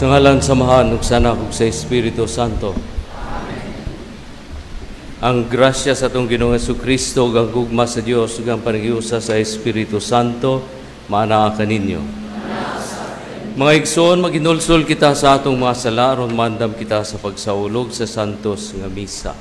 Sa ngalan sa Amahan ug sa Anak ug sa Espiritu Santo. Ang grasya sa atong Ginoong Kristo ug ang gugma sa Dios ug ang panaghiusa sa Espiritu Santo maanaa kaninyo. Mga igsoon, maghinulsol kita sa atong mga sala aron maandam kita sa pagsaulog sa santos nga misa.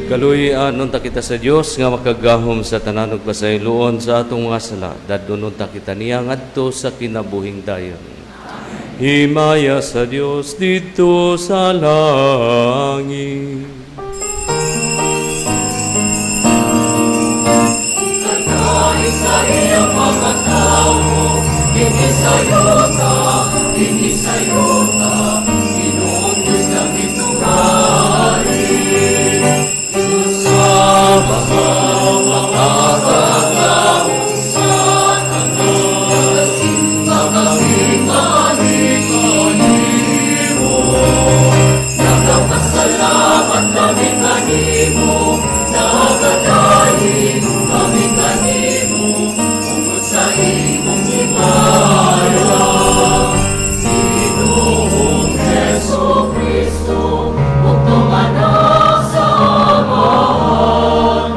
Kaluy-an unta kita sa Dios nga makagahom sa tanan ug pasayloon sa atong mga sala. Dadon unta kita niya ngadto sa kinabuhing dayon. Himaya sa Dios didto sa langit. Sa iyang mga tao, dinhi sa yuta, Ginoong Diyos langit ug sa mga makakagahom sa tanan, nagasimba kami kanimo, nagapasalamat kami kanimo, nagadayin kami kanimo, tungod sa imong himaya. Ginoong Hesus Kristo, bugtong anak sa Amahan,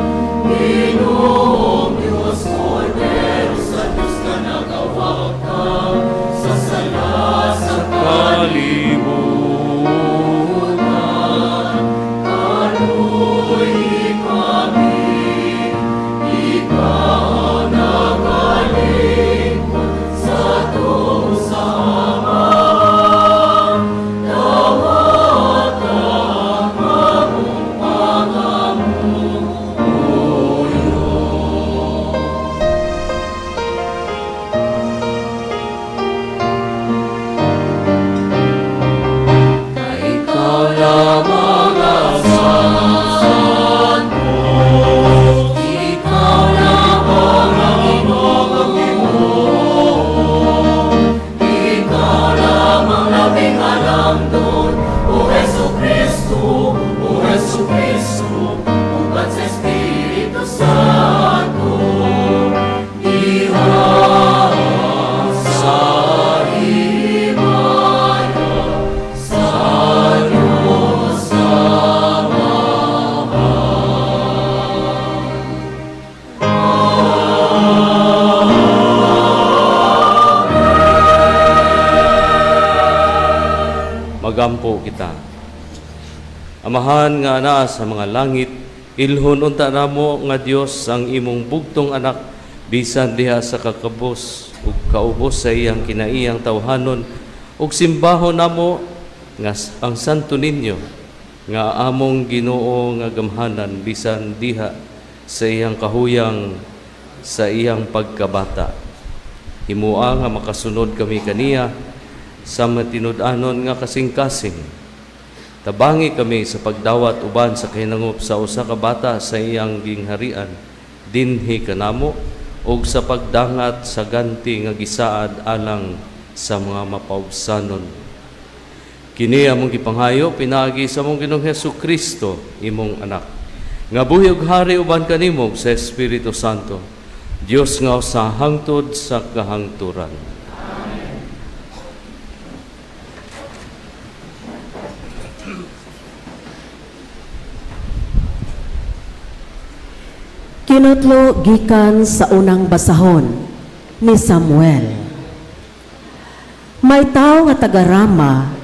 Ginoong Diyos, Kordero sa Diyos nga nagawagtang sa sala sa kalibutan. Kaluy-i kami, ikaw nagalingkod sa tuo sa Amahan, dawata ang among pangamuyo. Kay ikaw lamang ang santo, ikaw lamang ang Ginoo, ikaw lamang labing halangdon, O Hesu Kristo, O Hesu Kristo, uban sa Espiritu Santo, diha sa himaya sa Diyos Amahan. Magampo kita. Amahan nga anaa sa mga langit, ilhon unta namo nga Dios ang imong bugtong anak bisan diha sa kakabos ug kaubos sa iyang kinaiyang tawhanon, ug simbahon namo nga ang Santo Niño nga among Ginoo nga gamhanan bisan diha sa iyang kahuyang sa iyang pagkabata. Himua nga makasunod kami kaniya sa matinud-anon nga kasing-kasing. Tabangi kami sa pagdawat uban sa kahinangop sa usa ka bata sa iyang gingharian. Dinhi kanamo ug sa pagdangat sa ganti nga gisaad alang sa mga mapaubsanon. Kini among gipanghayo pinaagi sa among Ginoong Hesus Kristo, imong anak, nga buhi ug hari uban kanimo sa Espiritu Santo, Dios nga sa hangtod sa kahangturan. Kinutlo gikan sa unang basahon ni Samuel. May tao nga taga Rama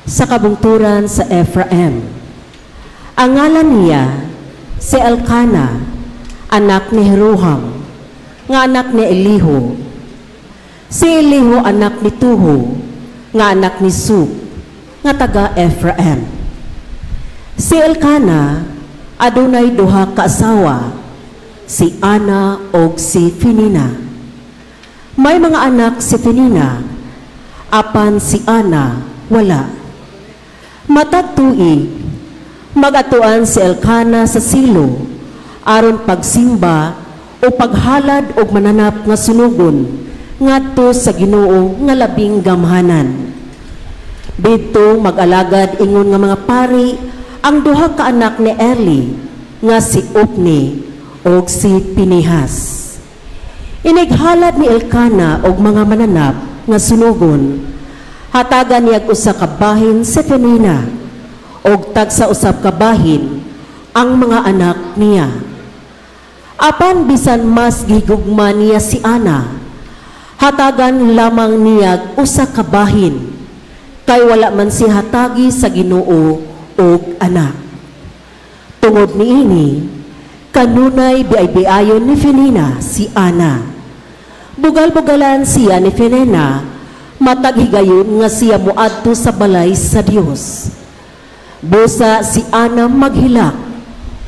sa kabungturan sa Ephraim. Ang ngalan niya si Elkana, anak ni Jeroham, nga anak ni Elihu. Si Elihu anak ni Tuhu, nga anak ni Sup, nga taga Ephraim. Si Elkana adunay duha ka asawa, si Ana og si Finina. May mga anak si Finina, apan si Ana wala. Matag tuig, magatuan si Elkana sa Silo aron pagsimba o paghalad og mananap nga sunugon ngadto sa Ginoo nga labing gamhanan. Didto mag-alagad ingon nga mga pari ang duha ka anak ni Eli nga si Opni og si Pinihas. Inighalad ni Elkana og mga mananap nga sunugon. Hatagan niya usa ka bahin si Penina og tagsa usab ka bahin ang mga anak niya. Apan bisan mas gigugma niya si Ana, hatagan lamang niya usa ka bahin, kay wala man si hatagi sa Ginoo og anak. Tungod niini, kanunay biay-biayon ni Penina si Ana. Bugal-bugalan siya ni Penina, matag higayon nga siya moadto sa balay sa Dios. Busa si Ana maghilak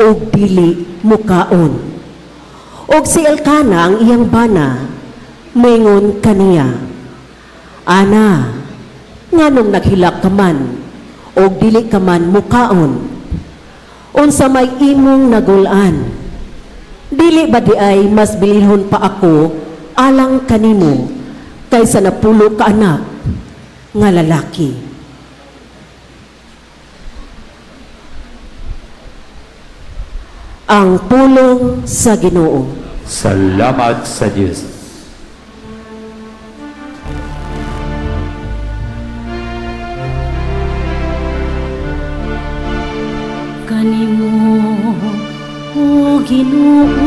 og dili mukaon. Og si Elkana ang iyang bana, mingon kaniya, "Ana, nganong naghilak ka man og dili ka man mukaon? Unsa may imong nagul-an? Dili ba di ay mas bilihon pa ako alang kanimo kaysa napulo ka anak nga lalaki?" Ang pulong sa Ginoo. Salamat sa Diyos. Kanimo, O Ginoo,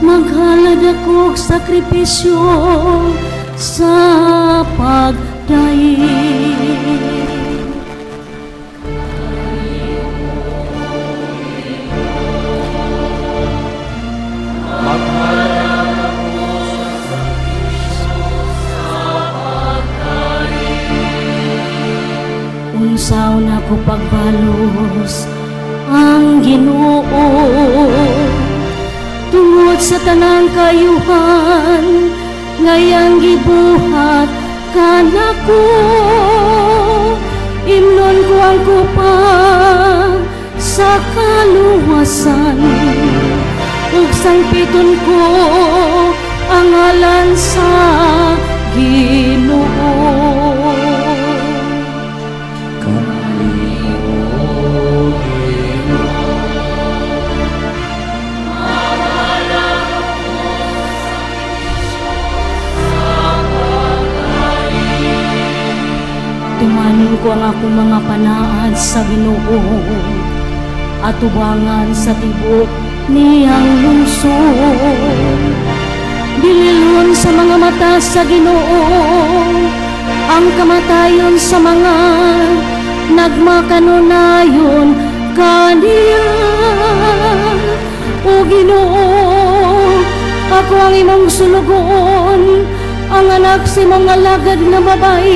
maghalad ako og sakripisyo sa pagdaig. Unsaon ako pagbalos ang Ginoo tungod sa tanang kayuhan ngayang gibuhat kanako. Imnon ko ang kupa sa kaluwasan ug sangpiton ko ang ngalan sa Ginoo. Tumanon ko ang akong mga panaad sa Ginoo, atubangan sa tibok niyang lungsod. Bililon sa mga mata sa Ginoo ang kamatayon sa mga nagmakanunayon kaniya. O Ginoo, ako ang imong sulugoon, ang anak sa imong alagad nga babae.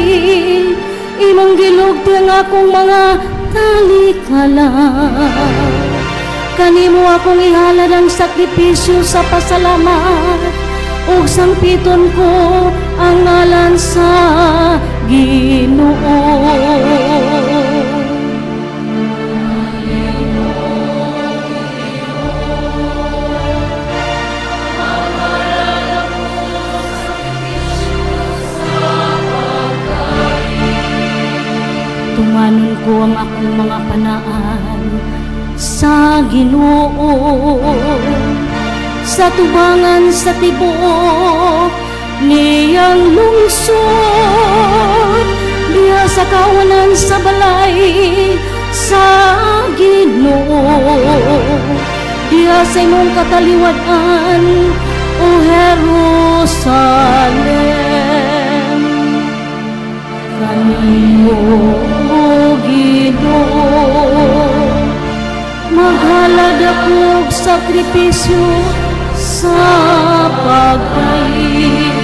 Imong gilugti ang akong mga talikala. Kanimo akong ihalad ang sakripisyo sa pasalamat, ug sangpiton ko ang ngalan sa Ginoo. Ko ang akong mga panaan sa Ginoo, sa tubangan sa tibuok niyang lungsod, diha sa kawanan sa balay sa Ginoo, diha sa imong kataliwad-an, o Jerusalem. Kanimo, o Ginoo, maghalad ako og sakripisyo sa pagpait.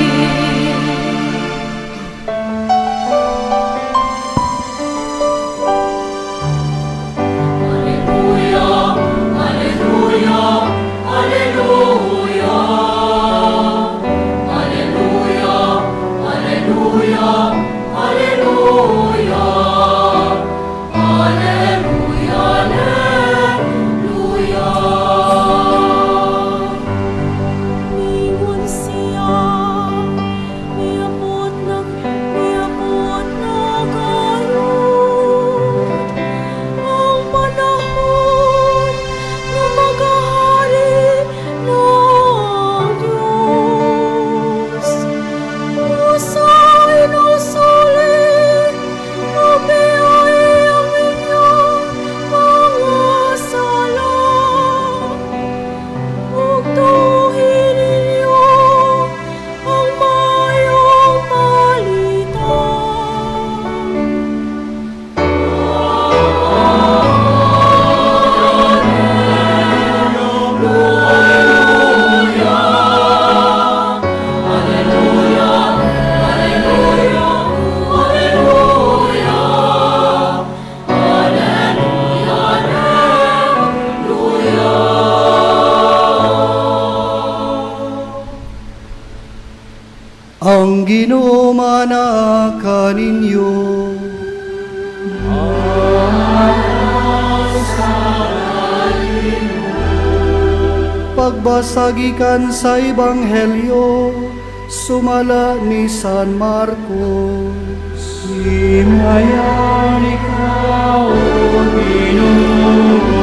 Alleluia, Alleluia, Alleluia. Alleluia, Alleluia, Alleluia. Alleluia, Alleluia. Ningon siya, miabot na karon ang panahon nga maghahari na ang Diyos. Busa hinulsuli ug biyai ang inyong mga sala, ug tuohi ninyo ang maayong balita. Ang Ginoo maanaa kaninyo. Pagbasa gikan sa Ebanghelyo sumala ni San Marcos. Himayan ikaw, O Ginoo.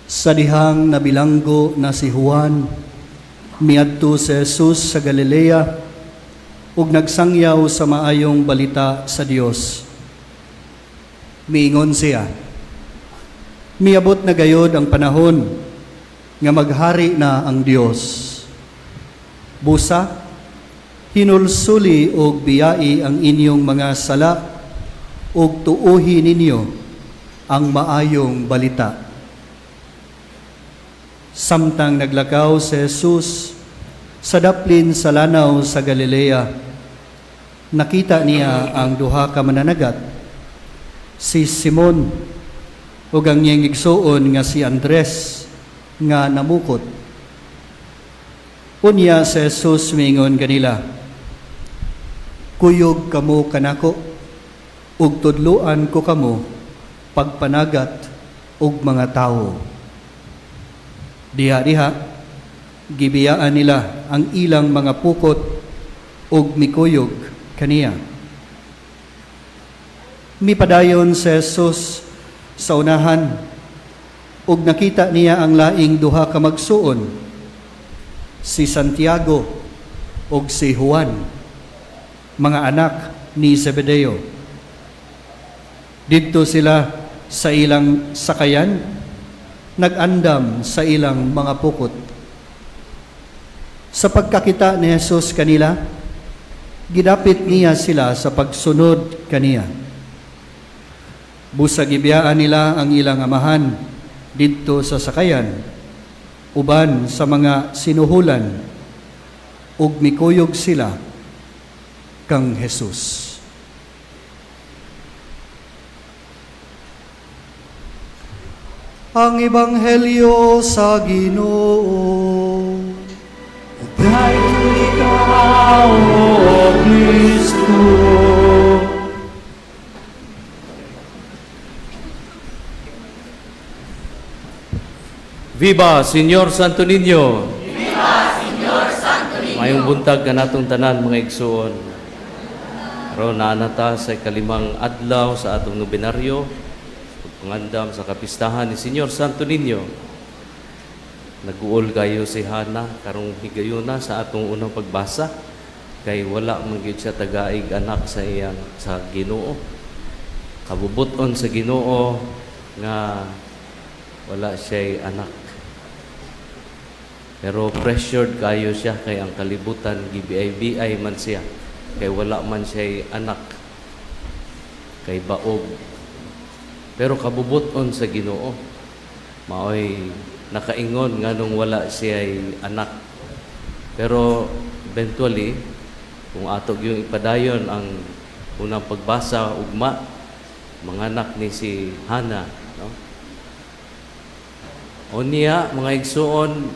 Sa dihang nabilanggo na si Juan, miadto si Jesus sa Galilea ug nagsangyaw sa maayong balita sa Dios. Miingon siya, "Miabot na gayod ang panahon nga maghari na ang Dios. Busa, hinulsuli og biyai ang inyong mga sala ug tuohi ninyo ang maayong balita." Samtang naglakaw si Jesus sa daplin sa lanaw sa Galilea, nakita niya ang duha ka mananagat, si Simon ug ang iyang igsuon nga si Andres nga namukot. Unya si Jesus miingon kanila, "Kuyog kamo kanako, ug tudluan ko kamo pagpanagat og mga tawo." Diha-diha, gibiyaan nila ang ilang mga pukot ug mikuyog kaniya. Mipadayon si Jesus sa unahan ug nakita niya ang laing duha ka magsuon, si Santiago ug si Juan, mga anak ni Zebedeo. Didto sila sa ilang sakayan, nag-andam sa ilang mga pukot. Sa pagkakita ni Jesus kanila, gidapit niya sila sa pagsunod kaniya. Busa gibiyaan nila ang ilang amahan didto sa sakayan, uban sa mga sinuhulan, ug mikuyog sila kang Jesus. Ang Ebanghelyo sa Ginoo. Dahil ikaw, O Kristo. Viva Señor Santo Niño! Viva Señor Santo Niño! Maayong buntag kanatong tanan, mga igsuon. Karon naa na ta sa ikalimang adlaw sa atong nobenaryo, pagpangandam sa kapistahan ni Señor Santo Niño. Naguol kayo si Hana karong higayuna sa atong unang pagbasa kay wala man gyud siya tagaig anak sa iyang sa Ginoo. Kabubuton sa Ginoo nga wala siya'y anak. Pero pressured kayo siya kay ang kalibutan gibiay-biay man siya kay wala man siya'y anak, kay baog. Pero kabubuton sa Ginoo, maoy nakaingon nganong wala siya'y anak. Pero eventually, kung ato yung ipadayon ang unang pagbasa ugma, manganak ni si Hana, no? O niya, mga igsuon,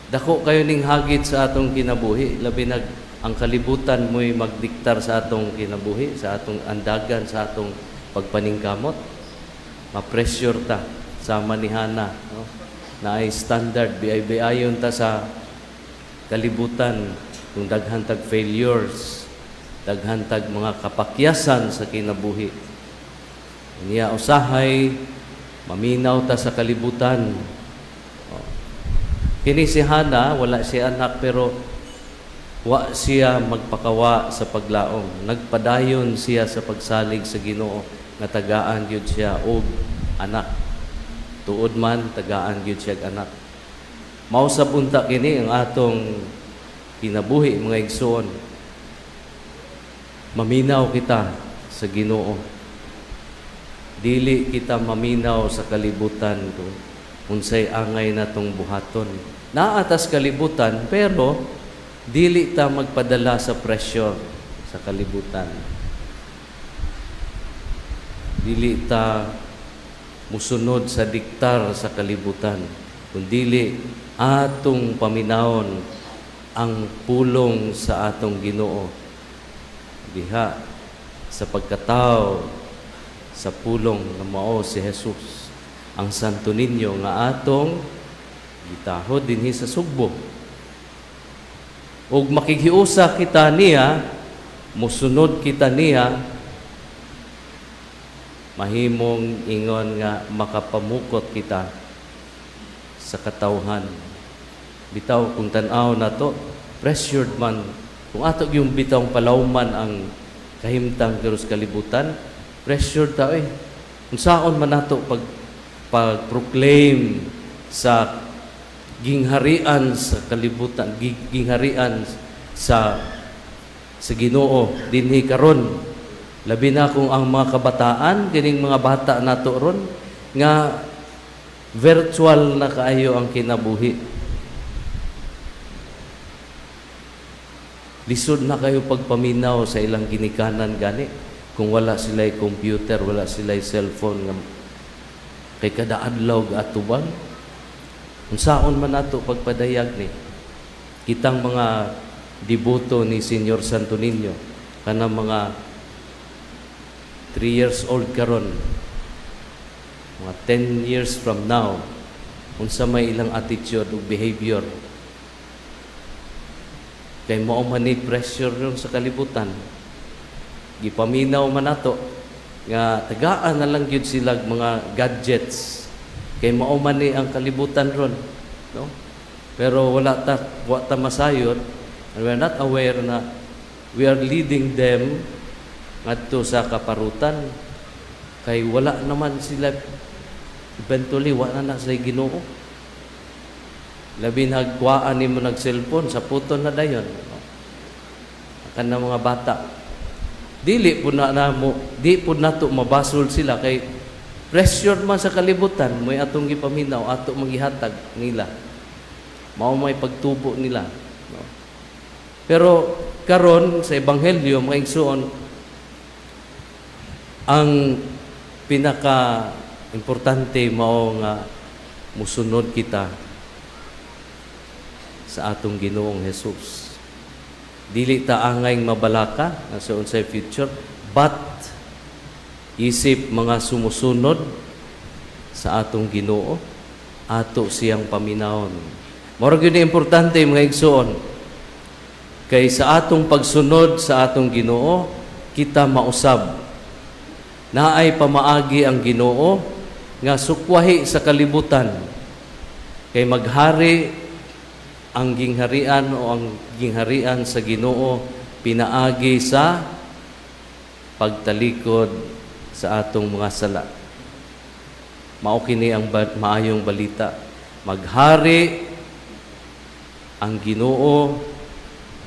dako kayo ning hagit sa atong kinabuhi, labi nag ang kalibutan mo'y magdiktar sa atong kinabuhi, sa atong andagan, sa atong pagpaningkamot. Ma-pressure ta sama ni Hana, no? Na ay standard, biay-biayon ta sa kalibutan kung daghan tag failures, daghan tag mga kapakyasan sa kinabuhi. Niya usahay maminaw ta sa kalibutan. Oh. Kini si Hana, wala siya anak, pero wa siya magpakawa sa paglaom. Nagpadayon siya sa pagsalig sa Ginoo nga tagaan gyud siya og anak. Tuod man, tagaan gyud siya og anak. Mao sab unta kini ang atong kinabuhi, mga igsoon. Maminaw kita sa Ginoo. Dili kita maminaw sa kalibutan kung unsay angay natong buhaton. Naa tas kalibutan, pero dili ta magpadala sa pressure sa kalibutan. Dili ta musunod sa diktar sa kalibutan, kundili atong paminawon ang pulong sa atong Ginoo diha sa pagkatao sa pulong nga mao si Jesus, ang Santo Niño nga atong gitahod dinhi sa Sugbo. Ug makighiusa kita niya, musunod kita niya, mahimong ingon nga makapamukot kita sa katawhan. Bitaw kung tan-aw nato, pressured man kung ato yung bitawng palawman ang kahimtang karos kalibutan, pressured ta eh. Unsaon man nato pag proclaim sa gingharian sa kalibutan, gingharian sa Ginoo dinhi karon, labi na kung ang mga kabataan, kining mga bata nato ron nga virtual na kaayo ang kinabuhi? Lisod na kayo pagpaminaw sa ilang ginikanan gani kung wala sila computer, wala sila cellphone nga kay kada adlaw atubang. Unsaon man nato pagpadayag ni kitang mga deboto ni Señor Santo Niño, kanang mga 3 years old karon, mga 10 years from now, unsa may ilang attitude ug behavior? Kay mao man ni pressure ron sa kalibutan. Gipaminaw man nato nga tagaan na lang gyud sila mga gadgets kay mao man ni ang kalibutan ron, no? Pero wala ta, wa ta masayod and we are not aware na we are leading them ngadto sa kaparutan kay wala naman sila, eventually wala na sila Ginoo. Labi nagkuhaan nimo nag cellphone sa puton na dayon kan mga bata. Dili po na namo, di po nato mabasol sila kay pressure man sa kalibutan mo'y atong gipaminaw, ato magihatag nila. Mao may pagtubo nila, no? Pero karon sa ebanghelyo, mga igsuon, ang pinaka importante mao nga musunod kita sa atong Ginoong Hesus. Dili ta angay mabalaka sa unsay future, but isip mga sumusunod sa atong Ginoo, Ato siyang paminawon. Mao gyud ni importante, mga igsoon. Kay sa atong pagsunod sa atong Ginoo, kita mausab. Naay pamaagi ang Ginoo nga sukwahi sa kalibutan. Kay maghari ang gingharian o ang gingharian sa Ginoo pinaagi sa pagtalikod sa atong mga sala. Mao kini ang maayong balita. Maghari ang Ginoo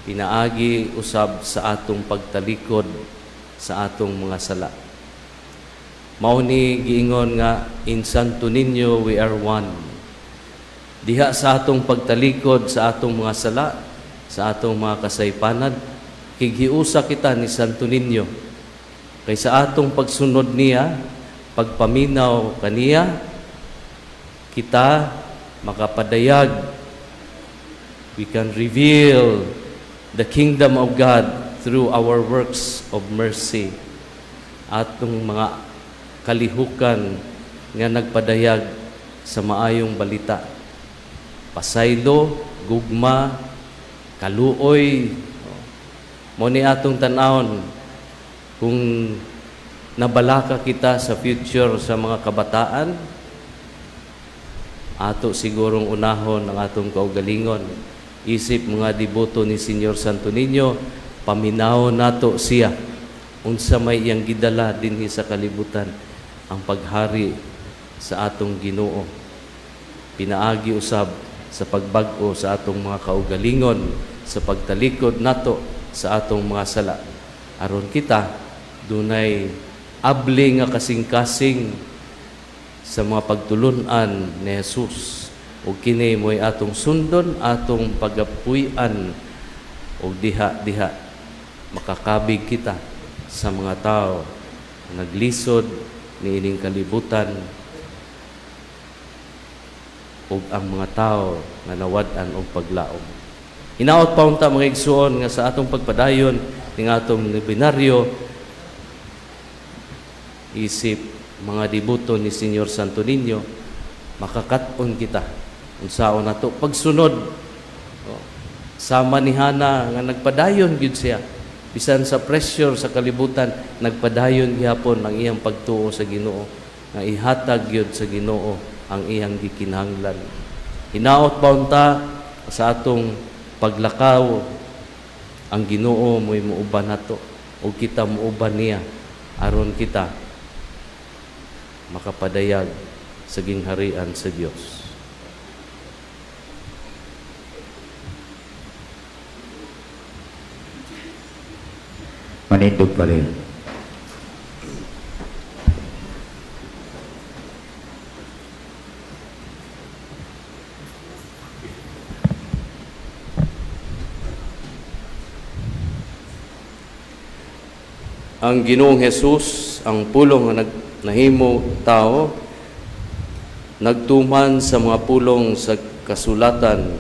pinaagi usab sa atong pagtalikod sa atong mga sala. Mao ni giingon nga in Santo Niño we are one. Diha sa atong pagtalikod sa atong mga sala, sa atong mga kasaypanan, kighiusa kita ni Santo Niño. Kay sa atong pagsunod niya, pagpaminaw kaniya, kita makapadayag. We can reveal the kingdom of God through our works of mercy. Atong mga kalihukan nga nagpadayag sa maayong balita. Pasaylo, gugma, kaluoy. Mao ni atong tan-awon kung nabalaka kita sa future sa mga kabataan, ato sigurong unahon ang atong kaugalingon. Isip mga deboto ni Señor Santo Niño, paminaw nato siya. Unsa may iyang gidala dinhi sa kalibutan, ang paghari sa atong Ginoo. Pinaagi usab sa pagbag-o sa atong mga kaugalingon, sa pagtalikod nato sa atong mga sala. Aron kita dunay abli nga kasing-kasing sa mga pagtulun-an ni Jesus. Ug kini mo'y atong sundon, atong pagapuy-an, ug diha-diha makakabig kita sa mga tao nga naglisod niining kalibutan ug ang mga tao nga nawad-an og paglaom. Hinaot pa unta, mga igsuon, nga sa atong pagpadayon ning atong nobenaryo isip mga deboto ni Señor Santo Niño, makakat-on kita unsaon nato pagsunod. Oh, sama ni Hana nga nagpadayon gyud siya bisan sa pressure sa kalibutan, nagpadayon gihapon ang iyang pagtuo sa Ginoo nga ihatag gyud sa Ginoo ang iyang gikinahanglan. Hinaot pa unta sa atong paglakaw, ang Ginoo mo'y muuban nato ug kita muuban niya aron kita makapadayag sa gingharian sa Dios. Manindog pa rin. Ang Ginoong Hesus, ang pulong nga nahimo tao, nagtuman sa mga pulong sa kasulatan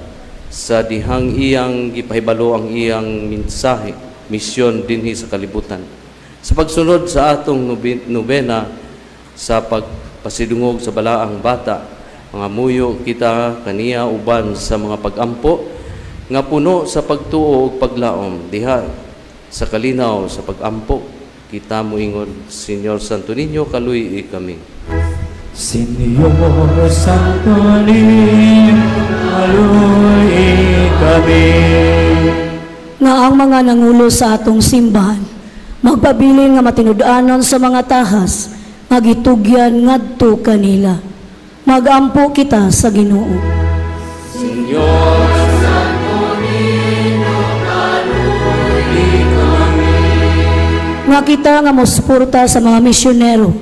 sa dihang iyang gipahibalo ang iyang mensahe, misyon dinhi sa kalibutan. Sa pagsunod sa atong nobena sa pagpasidungog sa balaang bata, mga muyo kita kaniya uban sa mga pagampo nga puno sa pagtuo ug paglaom diha sa kalinaw sa pagampo kita moingon, Señor Santo Niño, kaluy kami. Señor Santo Niño, kaluy kami. Nga ang mga nangulo sa atong simbahan magpabilin nga matinud-anon sa mga tahas nga gitugyan ngadto kanila. Magampo kita sa Ginoo. Señor Santo Niño, kaluy kami. Nga kita nga mosuporta sa mga misyonero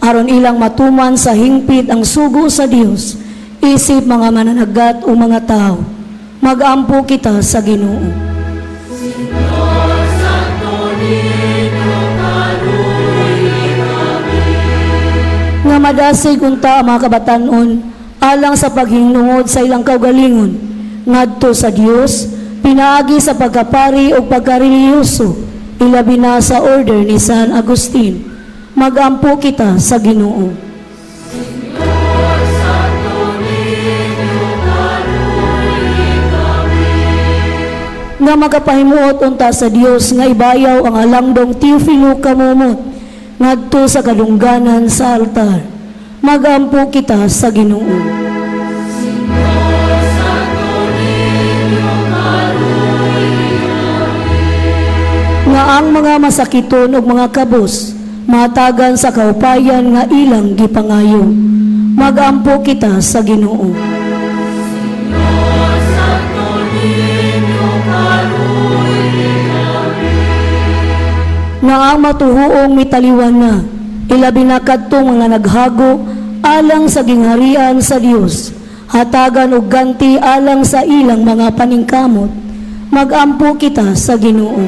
aron ilang matuman sa hingpit ang sugo sa Dios isip mga mananagat o mga tao. Magampo kita sa Ginoo. Señor Santo Niño, kaluy kami. Nga madasig unta ang mga kabatanon alang sa paghinungod sa ilang kaugalingon ngadto sa Dios pinaagi sa pagkapari o pagkarelihiyoso, ilabi na sa order ni San Agustin. Magampo kita sa Ginoo. Señor Santo Niño, Nga makapahimuot unta sa Dios nga ibayaw ang alangdong Teofilo Camomot ngadto sa kadungganan sa altar. Magampo kita sa Ginoo. Nga ang mga masakiton ug mga kabos matagan sa kaupayan nga ilang gipangayo. Magampo kita sa Ginoo. Nga ang matuhuong mitaliwan na, ilabi na kadtong mga naghago alang sa gingharian sa Dios, hatagan og ganti alang sa ilang mga paningkamot. Magampo kita sa Ginoo.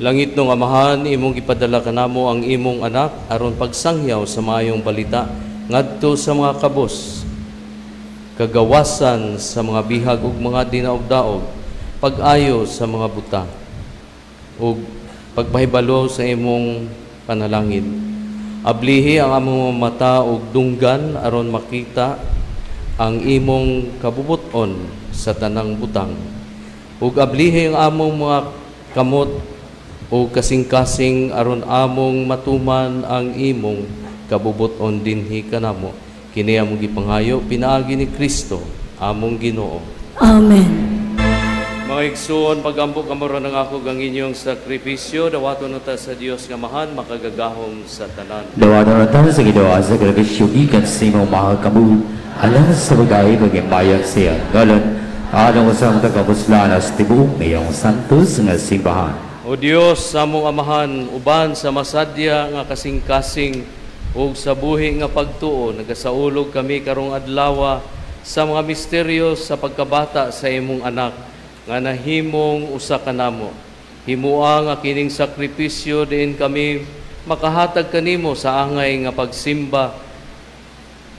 Langit nung Amahan, imong gipadala kanamo ang imong anak aron pagsangyaw sa maayong balita ngadto sa mga kabos, kagawasan sa mga bihag ug mga dinaog-daog, pag-ayo sa mga buta, ug pagpahibalo sa imong panalangin. Ablihi ang among mga mata ug dunggan aron makita ang imong kabubuton sa tanang butang. Ug ablihi ang among mga kamot ug kasing-kasing aron among matuman ang imong kabubuton dinhi kanamo. Kini among gipangayo pinaagi ni Kristo among Ginoo. Amen. Mga igsuon, pagampo kamo ron ang ako gang inyong sakripisyo, dawaton na ta sa Dios nga Amahan, makagagahom sa tanan. Dawaton na sa Ginoo ang sakripisyo gikan sa imong mga kamot alang sa pag-ayo ug himaya sa iyang ngalan, alang sa among kabuslan sa tibuok niyang santos nga simbahan. O Dios, among Amahan, uban sa masadya nga kasing-kasing ug sa buhi nga pagtuo, nagasaulog kami karong adlawa sa mga misteryo sa pagkabata sa imong anak nga nahimong usa kanamo. Himua nga kining sakripisyo diin kami makahatag kanimo sa angay nga pagsimba,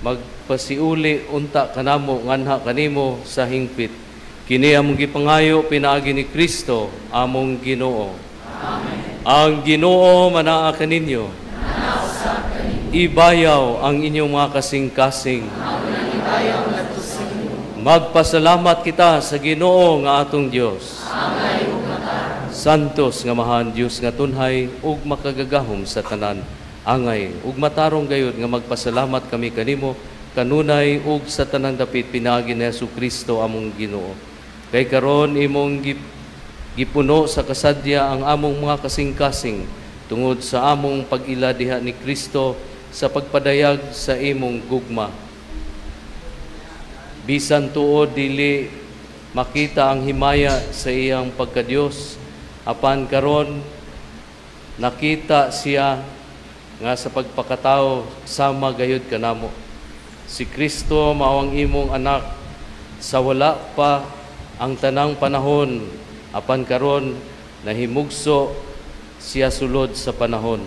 magpasiuli unta kanamo nganha kanimo sa hingpit. Kini among gipangayo pinaagi ni Kristo among Ginoo. Amen. Ang Ginoo manaa kaninyo. Ibayaw ang inyong mga kasing-kasing. Magpasalamat kita sa Ginoo nga atong Dios. Santos nga Amahan, Dios nga tunhay ug makagagahom sa tanan. Angay ug matarong gayud nga magpasalamat kami kanimo kanunay ug sa tanang dapit pinaagi ni Hesus Kristo among Ginoo. Kay karon imong gipuno sa kasadya ang among mga kasing-kasing tungod sa among pag-ila diha ni Kristo sa pagpadayag sa imong gugma. Bisan tuod dili makita ang himaya sa iyang pagkadiyos, apan karon nakita siya nga sa pagpakatao sama gayud kanamo. Si Kristo mao ang imong anak sa wala pa ang tanang panahon, apan karon nahimugso siya sulod sa panahon.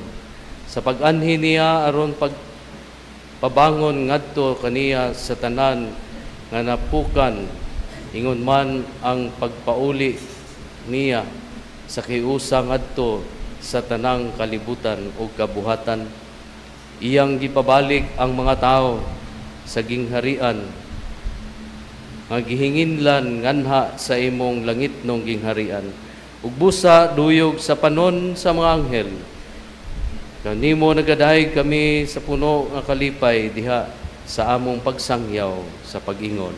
Sa pag-anhi niya aron pag pabangon ngadto kaniya sa tanan nga napukan, ingon man ang pagpauli niya sa kiusa ngadto sa tanang kalibutan ug kabuhatan. Iyang gipabalik ang mga tao sa gingharian nga gihinginlan nganha sa imong langitnong gingharian, ug busa duyog sa panon sa mga anghel. Kanimo nagadayeg kami sa puno nga kalipay diha sa among pagsangyaw sa pag-ingon.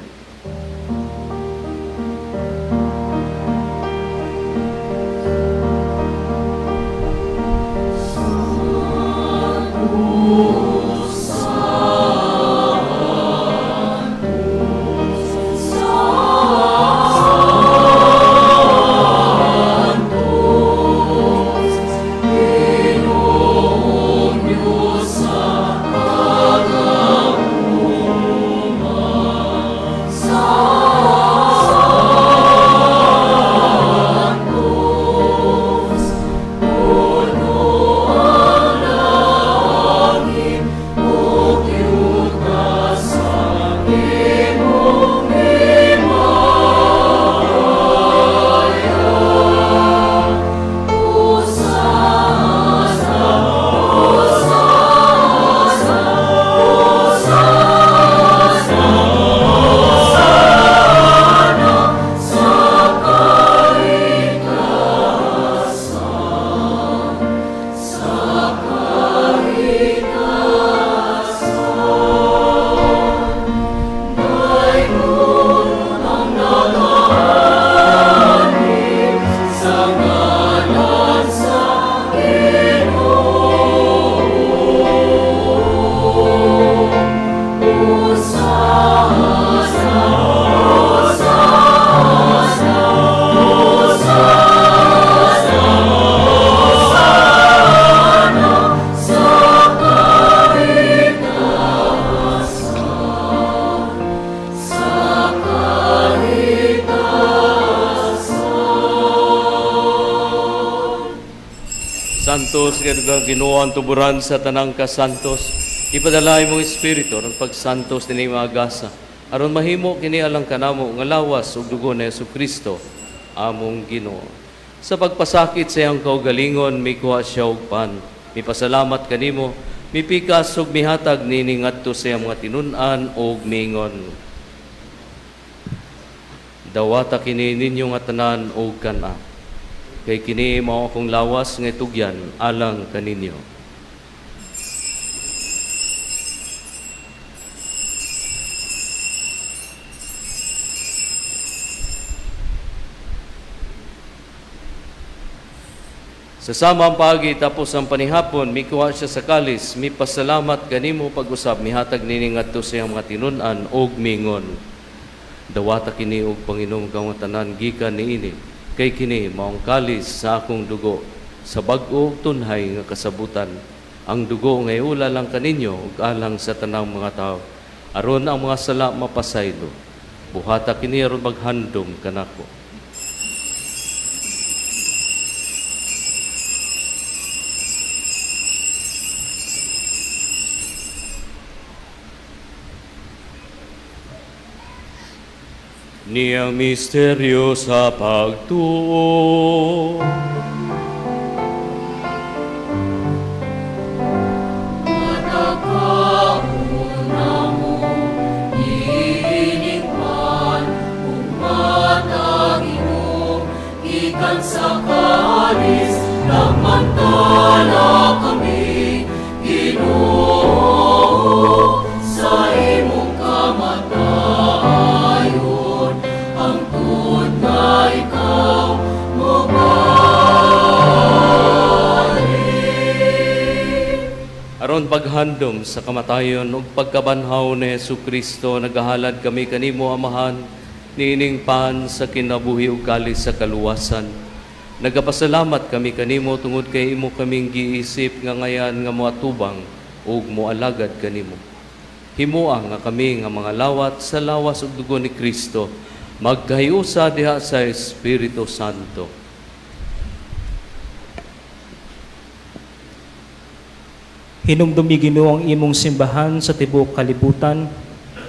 Santos, kay Ginoo ang tuburan sa tanang kasantos. Ipadala imong espiritu aron pagsantos dinhi mga gasa. Aron mahimo kini alang kanamo nga lawas ug dugo ni Kristo among Ginoo. Sa pagpasakit sa iyang kaugalingon, mikuha siya og pan. Mipasalamat kanimo, mipikas ug mihatag nini ngadto sa iyang mga tinun-an ug miingon: "Dawata kini ninyo nga tanan ug kan-a. Kay kini mao akong lawas nga itugyan alang kaninyo." Sa samang paagi tapos ang panihapon, mikuha siya sa kalis, mipasalamat kanimo pag-usab, mihatag nini ngadto sa iyang mga tinun-an ug miingon: "Dawata kini ug panginom kamo tanan gikan niini, kay kini maong kalis sa akong dugo sa bag-o ug tunhay nga kasabutan. Ang dugo nga iula lang kaninyo ug alang sa tanang mga tawo, aron ang mga sala mapasaylo. Buhata kini aron maghandom kanako." Niyang misteryo sa pagtuo. Gikan sa kalis, lamantala kami, Ginoo, sa imong kamatayon, hangtod nga ikaw mobalik. Aron paghandom sa kamatayon ug pagkabanhaw ni Hesus Kristo, nagahalad kami kanimo, Amahan, niining pan sa kinabuhi ug kalis sa kaluwasan. Nagapasalamat kami kanimo tungod kay imo kaming giisip nga ngayan nga moatubang ug moalagad kanimo. Himoa nga kami nga mga lawat sa lawas ug dugo ni Kristo magkahiusa diha sa Espiritu Santo. Hinumdumi, Ginoo, ang imong simbahan sa tibuok kalibutan.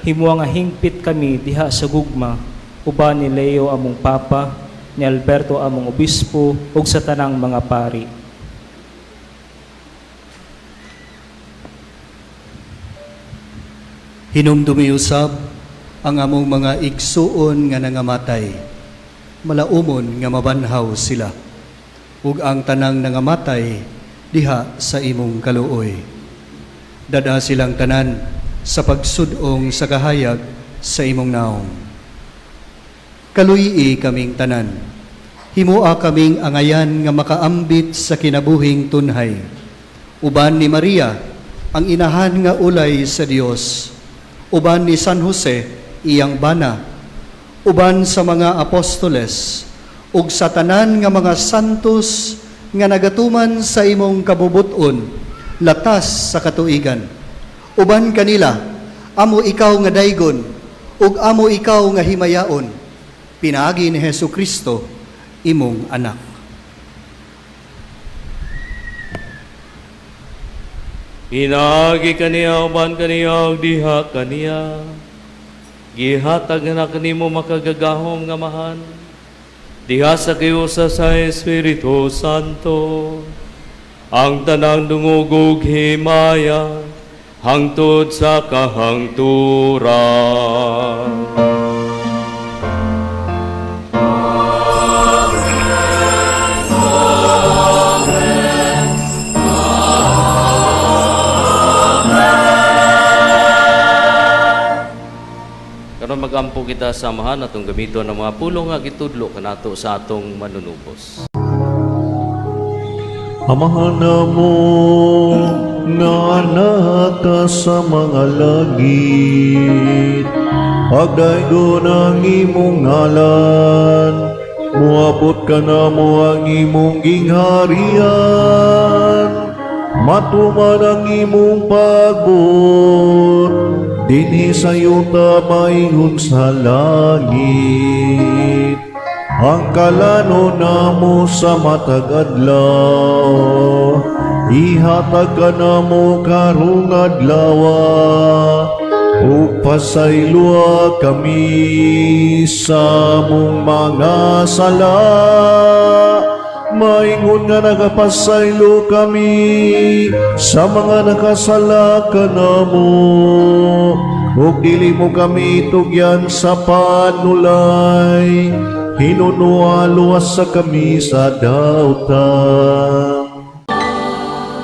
Himoa nga hingpit kami diha sa gugma uban ni Leo among Papa, ni Alberto among obispo ug sa tanang mga pari. Hinumdumi usab ang among mga igsuon nga nangamatay. Malaumon nga mabanhaw sila. Ug ang tanang nangamatay diha sa imong kaluoy. Dad-a silang tanan sa pagsud-ong sa kahayag sa imong naong. Kaluy-i kaming tanan. Himoa kaming angayan nga makaambit sa kinabuhing tunhay. Uban ni Maria, ang inahan nga ulay sa Dios. Uban ni San Jose, iyang bana. Uban sa mga apostoles, ug sa tanan nga mga santos nga nagatuman sa imong kabubuton, latas sa katuigan. Uban kanila, amo ikaw nga daygon, ug amo ikaw nga himayaon, pinaagi ni Hesu Kristo, imong anak. Pinaagi kaniya, uban kaniya, ug diha kaniya. Gihatag na kanimo makagagahom nga Amahan. Diha sa kiusa sa Espiritu Santo, ang tanang dungog ug himaya, hangtod sa kahangturan. Karon magampo kita sa Amahan, atong gamiton ang mga pulong nga gitudlo kanato sa atong manunubos. Amahan namo nga naa ka sa mga langit, pagdaygon ang imong ngalan, muabot kanamo ang imong gingharian, matuman ang imong pagbuot, dinhi sa yuta maingon sa langit. Ang kalano namo sa matag adlaw, ihatag kanamo karong adlawa, ug pasayloa kami sa among mga sala, maingon nga nagapasaylo kami sa mga nakasala kanamo, ug dili mo kami tugyan sa panulay, hinunoa luwasa kami sa dautan.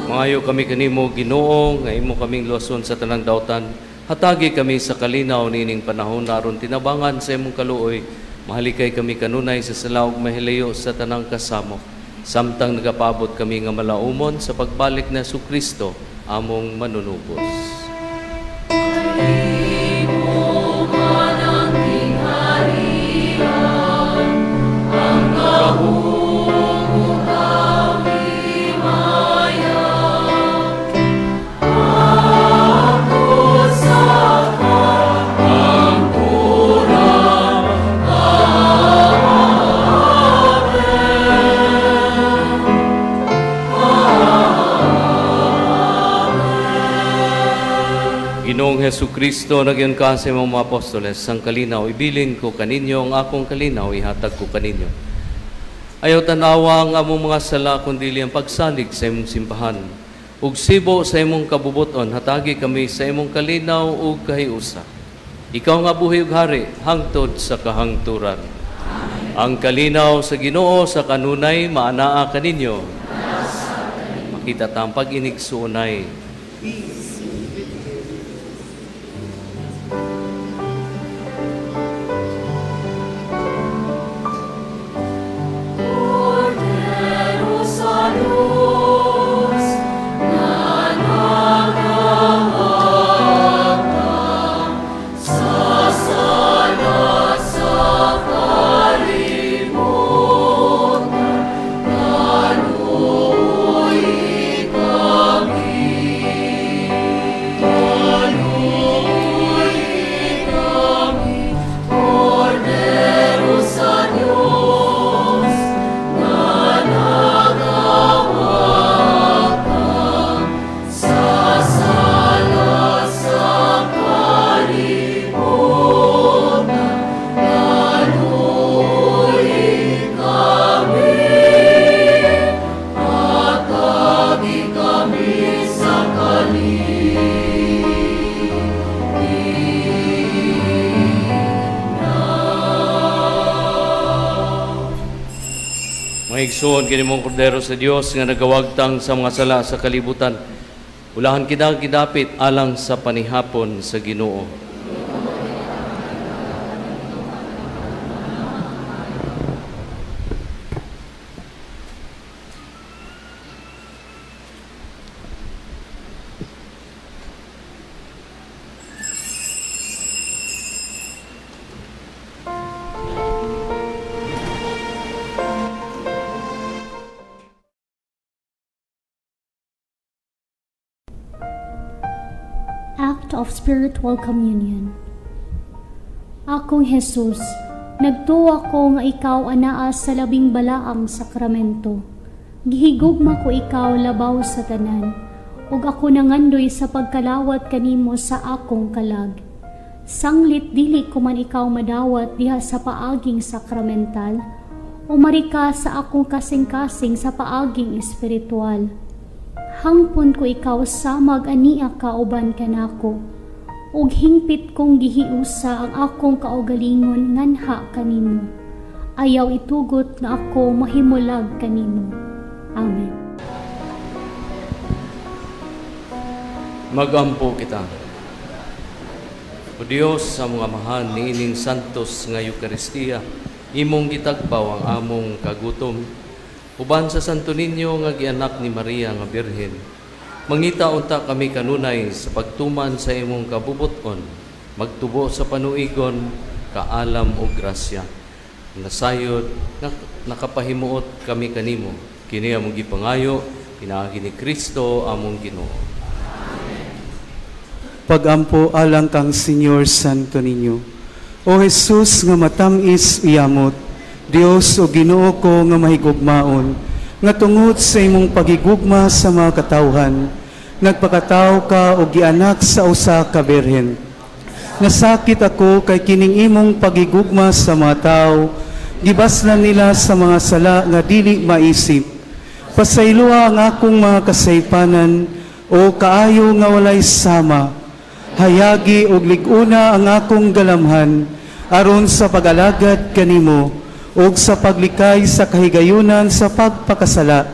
Mangayo kami kanimo, Ginoo, nga imo kaming luwason sa tanang dautan. Hatagi kami sa kalinaw niining panahon aron tinabangan sa imong kaluoy. Mahalikay kami kanunay sa sala ug mahilayo sa tanang kasamok. Samtang nagapaabot kami nga malaumon sa pagbalik ni Kristo, among manunubos. Ginoong Hesu Kristo, nag-ingon ka sa imong mga apostoles, ang kalinaw, ibilin ko kaninyo, ang akong kalinaw, ihatag ko kaninyo. Ayaw tanawa ang among mga sala, kundi ang pagsalig sa imong simbahan. Ug sibo sa imong kabubuton, hatagi kami sa imong kalinaw ug kahiusa. Ikaw nga buhi ug hari, hangtod sa kahangturan. Ang kalinaw sa Ginoo sa kanunay maanaa kaninyo. Makita ta ang pag-inigsuonay. Kordero sa Diyos, na nagawagtang sa sala sa kalibutan, kaluoy kami, kaluoy kami, Kordero sa Diyos, na nagawagtang sa sala sa kalibutan, kaluoy kami, hatagi kami sa kalinaw. Mga igsoon, kini mong kordero sa Dios nga nagawagtang sa mga sala sa kalibutan. Ulahan kita gidapit alang sa panihapon sa Ginoo. Act of Spiritual Communion. Akong Jesus, nagtuo ko nga ikaw anaa sa labing balaang sakramento. Gihigugma ko ikaw labaw sa tanan, ug ako nangandoy sa pagkalawat kanimo sa akong kalag. Sanglit dili ko man ikaw madawat diha sa paaging sakramental, umari ka sa akong kasing-kasing sa paaging espiritual. Hangpon ko ikaw samag ania ka uban kanako, ug hingpit kong gihiusa ang akong kaugalingon nganha kanimo. Ayaw itugot nga ako mahimulag kanimo. Amen. Magampo kita. O Dios, sa mga amahan niining santos nga Eukaristiya, imong gitagbaw ang among kagutom. Uban sa Santo Niño nga gianak ni Maria nga Birhen, mangita unta kami kanunay sa pagtuman sa imong kabubuton, magtubo sa panuigon, kaalam o grasya. Nasayod, nakapahimuot kami kanimo. Kini among gipangayo, pinaagi ni Kristo among Ginoo. Pagampo alang kang Señor Santo Niño. O Jesus nga matamis uyamot, Dios o Ginoo ko nga mahigugmaon, nga tungod sa imong pagigugma sa mga katawhan, nagpakatawo ka og gianak sa usa ka birhen. Nasakit ako kay kining imong pagigugma sa mga tao, gibaslan nila sa mga sala nga dili maisip. Pasayloa ang akong mga kasaypanan, o kaayo nga walay sama. Hayagi og lig-una ang akong galamhan, aron sa pag-alagad kanimo ug sa paglikay sa kahigayunan sa pagpakasala.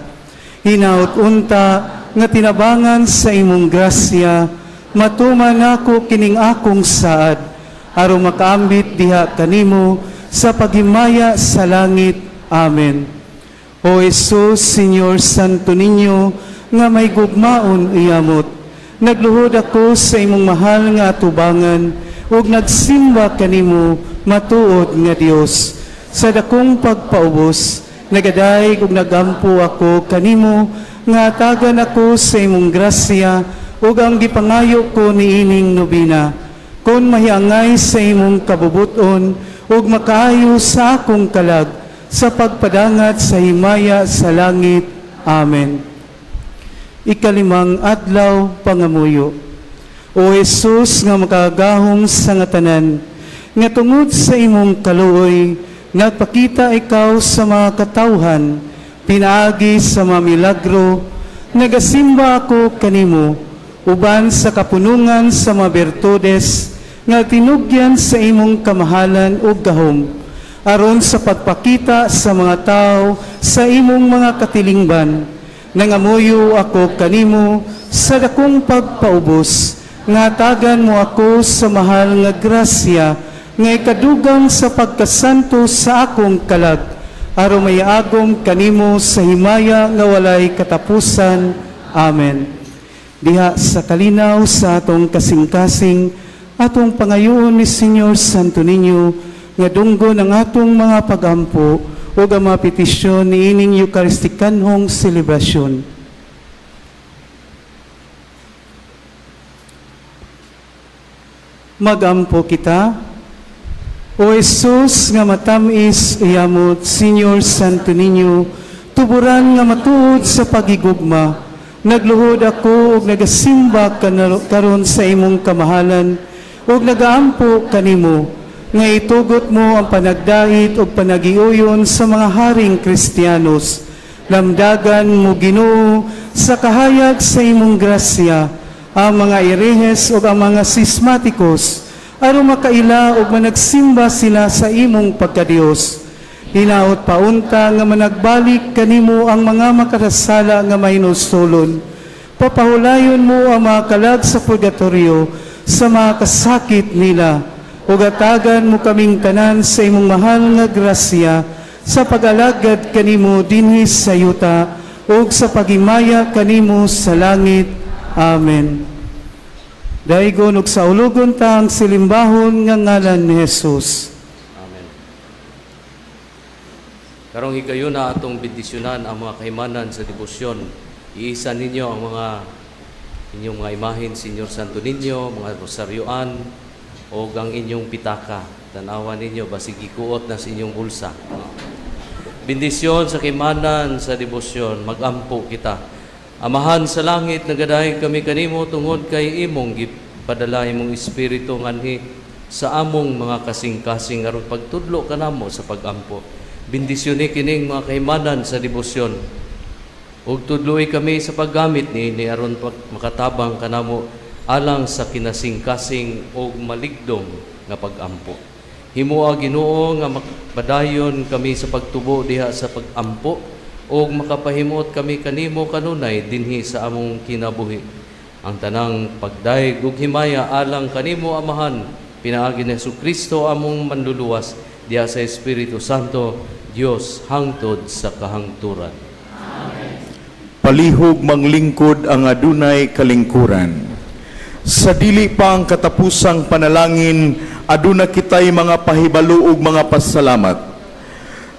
Hinaot unta nga tinabangan sa imong grasya, matuman nako kining akong saad, aron makaambit diha kanimo sa paghimaya sa langit. Amen. O Jesus, Señor Santo Niño, nga mahigugmaon iyamot, nagluhod ako sa imong mahal nga atubangan, ug nagsimba kanimo, matuod nga Dios. Sa dakong pagpaubos, nagadayeg ug nagampo ako kanimo nga hatagan ako sa imong grasya ug ang gipangayo ko niining nobina. Kon mahiangay sa imong kabubuton ug makaayo sa akong kalag sa pagpadangat sa himaya sa langit. Amen. Ikalimang adlaw, pangamuyo. O Jesus nga makagagahom sa nga tanan, nga tungod sa imong kaluoy, nagpakita ikaw sa mga katawhan, pinaagi sa mga milagro, nagasimba ako kanimo, uban sa kapunungan sa mga bertudes, nga tinugyan sa imong kamahalan ug gahom, aron sa pagpakita sa mga tao sa imong mga katilingban. Nangamuyo ako kanimo sa dakong pagpaubos, nga hatagan mo ako sa mahal nga grasya, nga ikadugang sa pagkasanto sa akong kalag, aron maiagom kanimo sa himaya nga walay katapusan. Amen. Diha sa kalinaw sa atong kasing-kasing, atong pangayoon ni Señor Santo Niño nga dunggon ang atong mga pagampo ug ang mga petisyon niining Eucharistikanhong selebrasyon. Magampo kita. O Jesus nga matamis iyamot, Señor Santo Niño, tuburan nga matuod sa pagigugma, nagluhod ako ug nagasimba karon sa imong kamahalan ug nagaampo kanimo nga itugot mo ang panagdait ug panagiuyon sa mga haring Kristiyanos. Lamdagan mo, Ginoo, sa kahayag sa imong grasya ang mga erehes ug ang mga sismatikos, aron makaila ug managsimba sila sa imong pagkadiyos. Hinaot paunta nga managbalik kanimo ang mga makasasala nga mahinulsulon. Papahulayon mo ang mga kalag sa purgatorio sa mga kasakit nila, ug hatagan mo kaming tanan sa imong mahal nga grasya sa pag-alagad kanimo dinhi sa yuta ug sa paghimaya kanimo sa langit. Amen. Daygon ug saulugon ta ang silimbahon nga ngalan ni Jesus. Amen. Karong higayuna, atong bendisyonan ang mga kahimanan sa debosyon. Iisa ninyo ang mga inyong mga imahen, Señor Santo Niño, mga rosaryoan, o ang inyong pitaka. Tanawan ninyo, basig gikuot na sa inyong bulsa. Bendisyon sa kahimanan sa debosyon, magampo kita. Amahan sa langit, nagadayeg kami kanimo tungod kay imong gipadala imong Espiritu nganhi sa among mga kasing-kasing aron pagtudlo kanamo sa pagampo. Bendisyoni kining mga kahimanan sa debosyon. Ug tudloi kami sa paggamit niini aron pag makatabang kanamo alang sa kinasingkasing ug maligdom nga pagampo. Himoa, Ginoo, nga makapadayon kami sa pagtubo diha sa pagampo ug makapahimuot kami kanimo kanunay dinhi sa among kinabuhi. Ang tanang pagdayeg ug himaya alang kanimo, Amahan, pinaagi ni Kristo among manluluwas, diha sa Espiritu Santo, Dios hangtod sa kahangturan. Palihog manglingkod ang adunay kalingkuran. Sa dili pa ang katapusang panalangin, aduna kitay mga pahibalo ug mga pasalamat.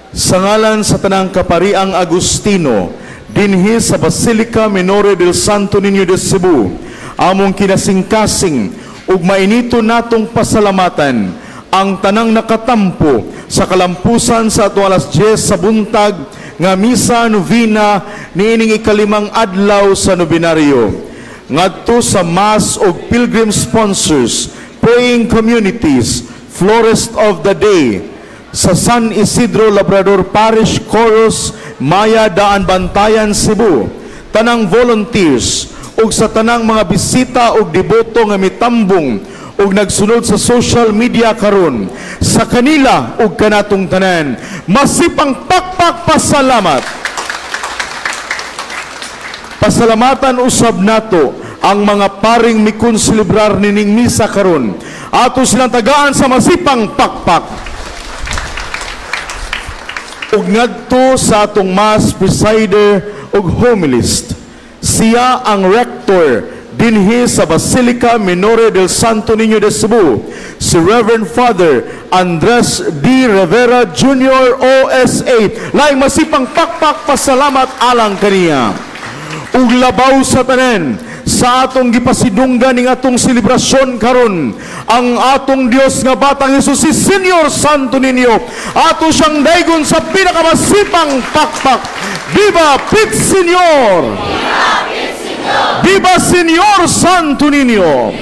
Sa ngalan sa tanang kapariang Agustino, dinhi sa Basilica Minore del Santo Niño de Cebu, among kinasingkasing ug mainito natong pasalamatan ang Ang tanang nakatampo sa kalampusan sa ato alas 10 sa buntag nga misa novena niining ikalimang adlaw sa nobenaryo. Ngadto sa mass og pilgrim sponsors, praying communities, Florist of the Day, sa San Isidro Labrador Parish Chorus, Maya Daan Bantayan, Cebu, tanang volunteers, ug sa tanang mga bisita ug deboto nga mitambong ug nagsunod sa social media karon, sa kanila ug kanatong tanan, masipang pakpak pasalamat. Pasalamatan usab nato ang mga paring mikonselebrar nining misa karon. Ato silang tagaan sa masipang pakpak. Ug ngadto sa atong mass presider ug homilist. Siya ang rector dinhi sa Basilica Minore del Santo Niño de Cebu, si Reverend Father Andres D. Rivera Jr. OSA. Laing masipang pakpak pasalamat alang kaniya. Ug labaw sa tanan, sa atong gipasidunggan ning atong selebrasyon karon, ang atong Dios nga Batang Hesus, si Señor Santo Niño, ato siyang daygon sa pinakamasipang pakpak. Viva Pit Señor! Viva Señor Santo Niño!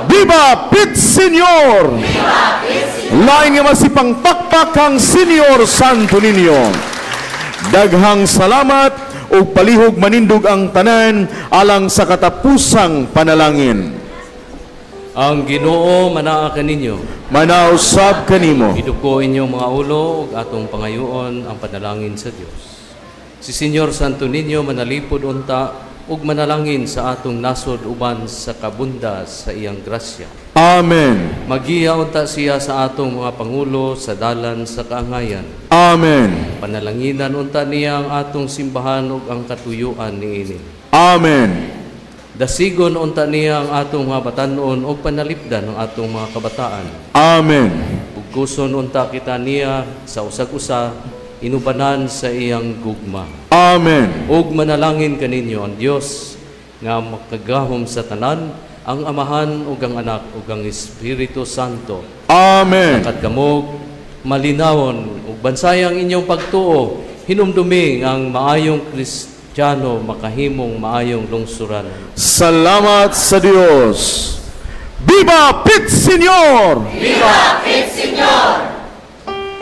Viva Pit Señor! Lain nga masipang pakpak ang Señor Santo Niño. Daghang salamat ug palihog manindog ang tanan alang sa katapusang panalangin. Ang Ginoo manaa kaninyo. Manausab kanimo. Iduko inyong mga ulo ug atong pangayoon ang panalangin sa Dios. Si Señor Santo Niño manalipod unta ug manalangin sa atong nasod uban sa kabunda sa iyang grasya. Amen. Magiya unta siya sa atong mga pangulo sa dalan sa kaangayan. Amen. Panalanginan unta niya ang atong simbahan ug ang katuyuan niini. Amen. Dasigon unta niya ang atong mga batan-on ug panalipdan ang atong mga kabataan. Amen. Bugkuson unta kita niya sa usag-usa, inubanan sa iyang gugma. Amen. Ug manalangin kaninyo ang Dios nga makagahom sa tanan, ang Amahan ug ang Anak ug ang Espiritu Santo. Amen. Lakat kamo malinawon ug bansayang inyong pagtuo, hinumdumi ang maayong Kristiyano makahimong maayong lungsuran. Salamat sa Dios. Viva Pit Señor! Viva Pit Señor!